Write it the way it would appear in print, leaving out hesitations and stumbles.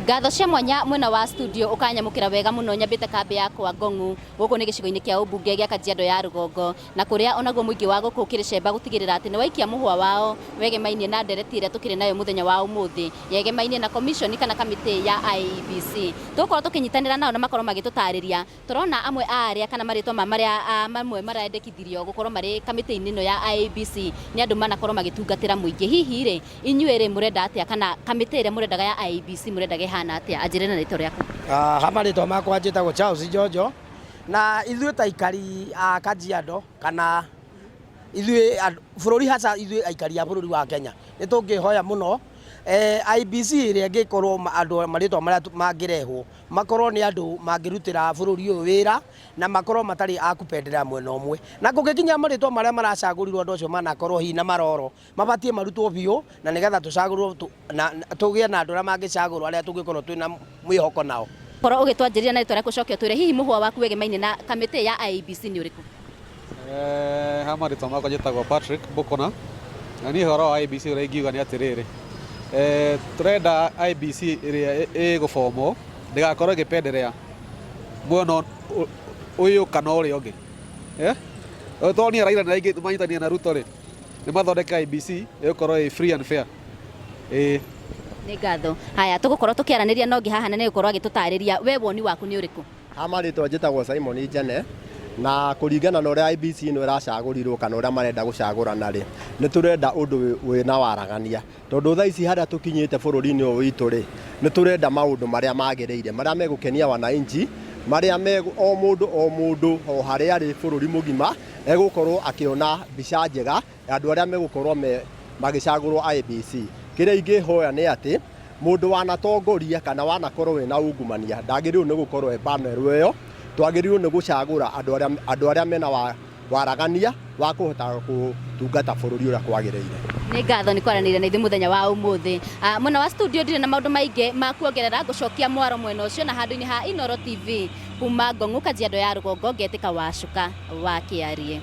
Ngatho cia mwanya mwena wa studio ũkanyamũkĩra wega mũno. Nyambĩte kambĩ yakwa Ngong'u, gũkũ nĩ gĩcigo-inĩ kĩa ũmbunge gĩa Kajiado ya Rũgongo, na kũrĩa onaguo mũingĩ wa gũkũ ũkĩrĩ cemba gũtigĩrĩra atĩ nĩ waikia mũhwa wao wegemainie na ndereti ĩrĩa tũkĩrĩ nayo mũthenya wa ũmũthĩ yegemainie na commission kana kamĩtĩ ya IEBC. Tũgũkorwo tũkĩnyitanĩra nao na makorwo magĩtũtarĩria. Tũrona amwe a arĩa kana marĩtwa ma marĩa mamwe marendekithirio gũkorwo marĩ kamĩtĩ-inĩ ĩno ya IEBC nĩ andũ manakorwo magĩtungatĩra mũingĩ. Hihi rĩ, inyuĩ rĩ, mũrenda atĩa kana kamĩtĩ ĩrĩa mũrendaga ya IEBC mũrendaga ĩhana atĩa? Anjĩre na rĩtwa rĩaku. Ha marĩtwa makwa njĩtagwo Charles Njonjo, na ithuĩ ta aikari a Kajiado kana ithuĩ bũrũri, hasa ithuĩ aikari a bũrũri wa Kenya, nĩ tũngĩhoya mũno IEBC ĩrĩa ĩngĩkorwo andũ marĩtwa marĩa mangĩrehwo makorwo nĩ andũ mangĩrutĩra bũrũri ũyũ wĩra na makorwo matarĩ a kũpenderea mwena ũmwe. Na kũngĩkinya marĩtwa marĩa maracagũrirwo andũ acio manakorwo hihi na maroro, mabatiĩ marutwo biũ na nĩgetha tũcagũrwo na tũgĩe na andũ arĩa mangĩcagũrwo arĩa tũngĩkorwo twĩna mwĩhoko nao. Korwo ũgĩtwanjĩrĩria na rĩtwa rĩaku ũcoke ũtwĩre hihi mũhwa waku wegemainie na kamĩtĩ ya IEBC nĩ ũrĩkũ? Ha marĩtwa makwa njĩtagwo Patrick Bũkũna, na niĩ ũhoro wa IEBC ũrĩa ingiuga nĩ atĩrĩrĩ, tũrenda IEBC ĩrĩa ĩgũbomwo ndĩgakorwo ĩgĩpenderea mwena ũyũ kana ũrĩa ũngĩ. Tondũ Raila na aingĩ manyitanĩire na Ruto rĩ, nĩ mathondeke IEBC ĩgũkorwo ĩ free and fair. Ĩĩ. Nĩ ngatho. Haya, tũgũkorwo tũkĩaranĩria na ũngĩ haha na nĩ egũkorwo agĩtũtarĩria we woni waku nĩ ũrĩkũ? Ha marĩtwa njĩtagwo Simon Njane, na kũringana na ũrĩa IEBC ĩno ĩracagũrirwo kana ũrĩa marenda gũcagũrana rĩ, nĩ tũrenda ũndũ wĩna waragania. Tondũ thaa ici harĩa tũkinyĩte bũrũri-inĩ ũyũ witũ rĩ, nĩ tũrenda maũndũ marĩa magĩrĩire, marĩa megũkenia wananchi, marĩa me o mũndũ o mũndũ o harĩa arĩ bũrũri mũgima, egũkorwo akĩona mbica njega ya andũ arĩa megũkorwo me magĩcagũrwo IEBC. Kĩrĩa ingĩhoya nĩ atĩ, mũndũ wanatongoria kana wanakorwo wĩna ungumania ndagĩrĩirwo nĩ gũkorwo e panel ĩyo, twagĩrĩirwo nĩ gũcagũra andũ arĩa, andũ arĩa mena wa, waragania wa kũhota gũtungata bũrũri ũrĩa kwagĩrĩire. Nĩ ngatho nĩ kwaranĩria na ithuĩ mũthenya wa ũmũthĩ. Mwena wa studio ndirĩ na maũndũ maingĩ ma kuongerera, ngũcokia mwaro mwena ũcio na handũ-inĩ ha Inooro TV kuma Ngong'u, Kajiado ya Rũgongo, ngetĩka Wacuka wa Kĩarie.